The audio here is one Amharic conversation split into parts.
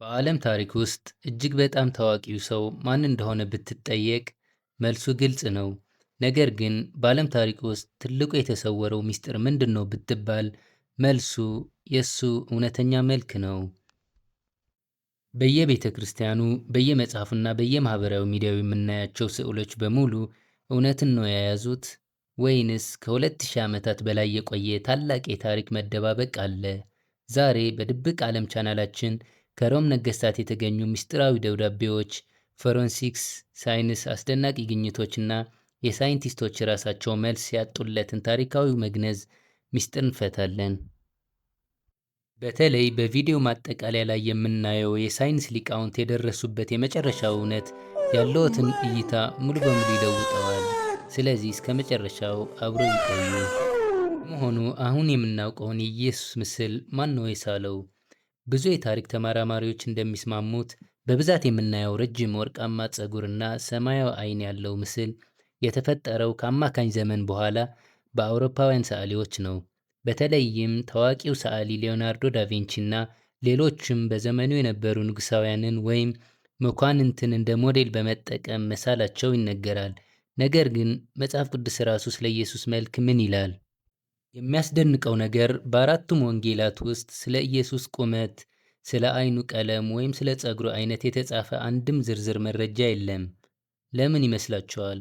በዓለም ታሪክ ውስጥ እጅግ በጣም ታዋቂው ሰው ማን እንደሆነ ብትጠየቅ መልሱ ግልጽ ነው። ነገር ግን በዓለም ታሪክ ውስጥ ትልቁ የተሰወረው ምስጢር ምንድነው ብትባል መልሱ የእሱ እውነተኛ መልክ ነው። በየቤተክርስቲያኑ፣ በየመጽሐፉና በየማህበራዊ ሚዲያው የምናያቸው ስዕሎች በሙሉ እውነትን ነው የያዙት ወይንስ ከ2000 ዓመታት በላይ የቆየ ታላቅ የታሪክ መደባበቅ አለ? ዛሬ በድብቅ ዓለም ቻናላችን ከሮም ነገሥታት የተገኙ ምስጢራዊ ደብዳቤዎች፣ forensics ሳይንስ አስደናቂ ግኝቶችና የሳይንቲስቶች ራሳቸው መልስ ያጡለትን ታሪካዊ መግነዝ ምስጢር እንፈታለን። በተለይ በቪዲዮ ማጠቃለያ ላይ የምናየው የሳይንስ ሊቃውንት የደረሱበት የመጨረሻው እውነት ያለዎትን እይታ ሙሉ በሙሉ ይለውጠዋል። ስለዚህ እስከ መጨረሻው አብሮ ይቆዩ። ለመሆኑ አሁን የምናውቀውን የኢየሱስ ምስል ማን ነው የሳለው? ብዙ የታሪክ ተመራማሪዎች እንደሚስማሙት በብዛት የምናየው ረጅም ወርቃማ ፀጉርና ሰማያዊ ዓይን ያለው ምስል የተፈጠረው ከአማካኝ ዘመን በኋላ በአውሮፓውያን ሰዓሊዎች ነው። በተለይም ታዋቂው ሰዓሊ ሊዮናርዶ ዳቪንቺ እና ሌሎችም በዘመኑ የነበሩ ንጉሳውያንን ወይም መኳንንትን እንደ ሞዴል በመጠቀም መሳላቸው ይነገራል። ነገር ግን መጽሐፍ ቅዱስ ራሱ ስለ ኢየሱስ መልክ ምን ይላል? የሚያስደንቀው ነገር በአራቱም ወንጌላት ውስጥ ስለ ኢየሱስ ቁመት፣ ስለ ዓይኑ ቀለም ወይም ስለ ፀጉሩ አይነት የተጻፈ አንድም ዝርዝር መረጃ የለም። ለምን ይመስላችኋል?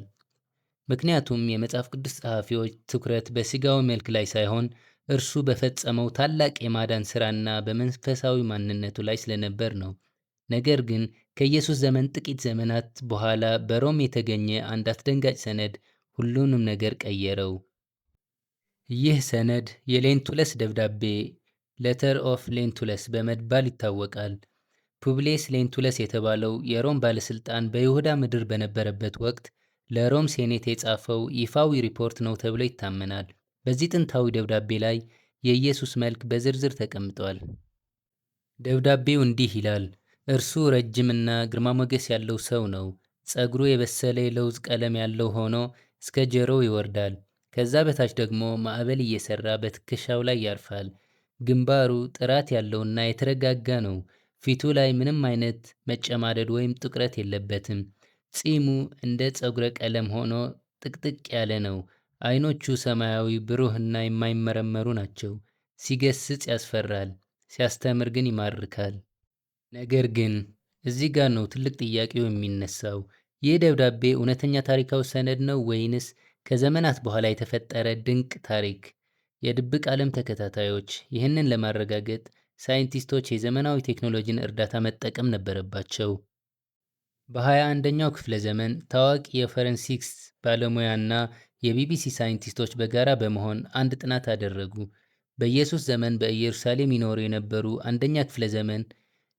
ምክንያቱም የመጽሐፍ ቅዱስ ጸሐፊዎች ትኩረት በሥጋዊ መልክ ላይ ሳይሆን እርሱ በፈጸመው ታላቅ የማዳን ሥራና በመንፈሳዊ ማንነቱ ላይ ስለነበር ነው። ነገር ግን ከኢየሱስ ዘመን ጥቂት ዘመናት በኋላ በሮም የተገኘ አንድ አስደንጋጭ ሰነድ ሁሉንም ነገር ቀየረው። ይህ ሰነድ የሌንቱለስ ደብዳቤ፣ Letter of Lentulus በመባል ይታወቃል። ፑብሊየስ ሌንቱለስ የተባለው የሮም ባለሥልጣን በይሁዳ ምድር በነበረበት ወቅት ለሮም ሴኔት የጻፈው ይፋዊ ሪፖርት ነው ተብሎ ይታመናል። በዚህ ጥንታዊ ደብዳቤ ላይ የኢየሱስ መልክ በዝርዝር ተቀምጧል። ደብዳቤው እንዲህ ይላል። እርሱ ረጅምና ግርማ ሞገስ ያለው ሰው ነው። ፀጉሩ የበሰለ የለውዝ ቀለም ያለው ሆኖ እስከ ጆሮው ይወርዳል። ከዛ በታች ደግሞ ማዕበል እየሰራ በትከሻው ላይ ያርፋል። ግንባሩ ጥራት ያለውና የተረጋጋ ነው። ፊቱ ላይ ምንም አይነት መጨማደድ ወይም ጥቁረት የለበትም። ፂሙ እንደ ፀጉረ ቀለም ሆኖ ጥቅጥቅ ያለ ነው። አይኖቹ ሰማያዊ፣ ብሩህና የማይመረመሩ ናቸው። ሲገስጽ ያስፈራል፣ ሲያስተምር ግን ይማርካል። ነገር ግን እዚህ ጋር ነው ትልቅ ጥያቄው የሚነሳው። ይህ ደብዳቤ እውነተኛ ታሪካዊ ሰነድ ነው ወይንስ ከዘመናት በኋላ የተፈጠረ ድንቅ ታሪክ? የድብቅ ዓለም ተከታታዮች ይህንን ለማረጋገጥ ሳይንቲስቶች የዘመናዊ ቴክኖሎጂን እርዳታ መጠቀም ነበረባቸው። በ21ኛው ክፍለ ዘመን ታዋቂ የ forensics ባለሙያና የቢቢሲ ሳይንቲስቶች በጋራ በመሆን አንድ ጥናት አደረጉ። በኢየሱስ ዘመን በኢየሩሳሌም ይኖሩ የነበሩ አንደኛ ክፍለ ዘመን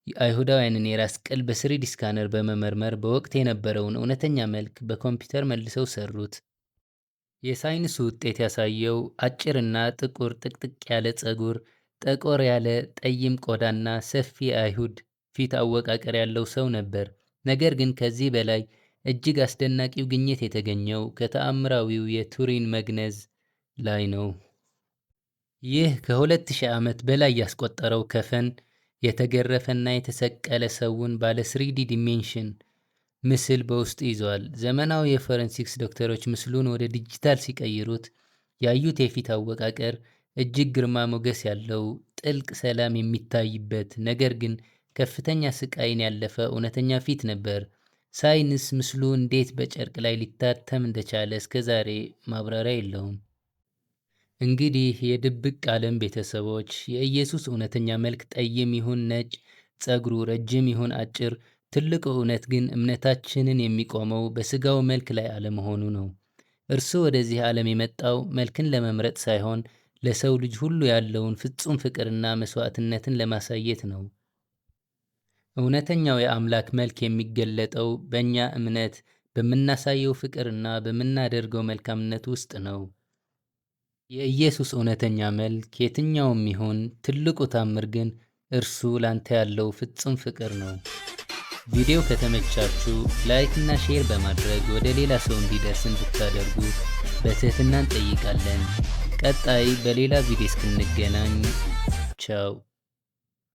አይሁዳውያንን የራስ ቅል በ 3D scanner በመመርመር በወቅት የነበረውን እውነተኛ መልክ በኮምፒውተር መልሰው ሰሩት። የሳይንሱ ውጤት ያሳየው አጭርና ጥቁር ጥቅጥቅ ያለ ፀጉር፣ ጠቆር ያለ ጠይም ቆዳና ሰፊ የአይሁድ ፊት አወቃቀር ያለው ሰው ነበር። ነገር ግን ከዚህ በላይ እጅግ አስደናቂው ግኝት የተገኘው ከተአምራዊው የቱሪን መግነዝ ላይ ነው። ይህ ከ2000 ዓመት በላይ ያስቆጠረው ከፈን የተገረፈና የተሰቀለ ሰውን ባለ 3D dimension ምስል በውስጡ ይዟል። ዘመናዊ የ forensics ዶክተሮች ምስሉን ወደ ዲጂታል ሲቀይሩት ያዩት የፊት አወቃቀር እጅግ ግርማ ሞገስ ያለው፣ ጥልቅ ሰላም የሚታይበት፣ ነገር ግን ከፍተኛ ስቃይን ያለፈ እውነተኛ ፊት ነበር። ሳይንስ ምስሉ እንዴት በጨርቅ ላይ ሊታተም እንደቻለ እስከዛሬ ማብራሪያ የለውም። እንግዲህ የድብቅ ዓለም ቤተሰቦች፣ የኢየሱስ እውነተኛ መልክ ጠይም ይሁን ነጭ፣ ፀጉሩ ረጅም ይሁን አጭር፣ ትልቁ እውነት ግን እምነታችንን የሚቆመው በስጋው መልክ ላይ አለመሆኑ ነው። እርሱ ወደዚህ ዓለም የመጣው መልክን ለመምረጥ ሳይሆን ለሰው ልጅ ሁሉ ያለውን ፍጹም ፍቅርና መስዋዕትነትን ለማሳየት ነው። እውነተኛው የአምላክ መልክ የሚገለጠው በእኛ እምነት፣ በምናሳየው ፍቅርና በምናደርገው መልካምነት ውስጥ ነው። የኢየሱስ እውነተኛ መልክ የትኛውም ይሁን፣ ትልቁ ታምር ግን እርሱ ላንተ ያለው ፍጹም ፍቅር ነው። ቪዲዮ ከተመቻችሁ like እና share በማድረግ ወደ ሌላ ሰው እንዲደርስ እንድታደርጉ በትህትና እንጠይቃለን። ቀጣይ በሌላ ቪዲዮ እስክንገናኝ ቻው።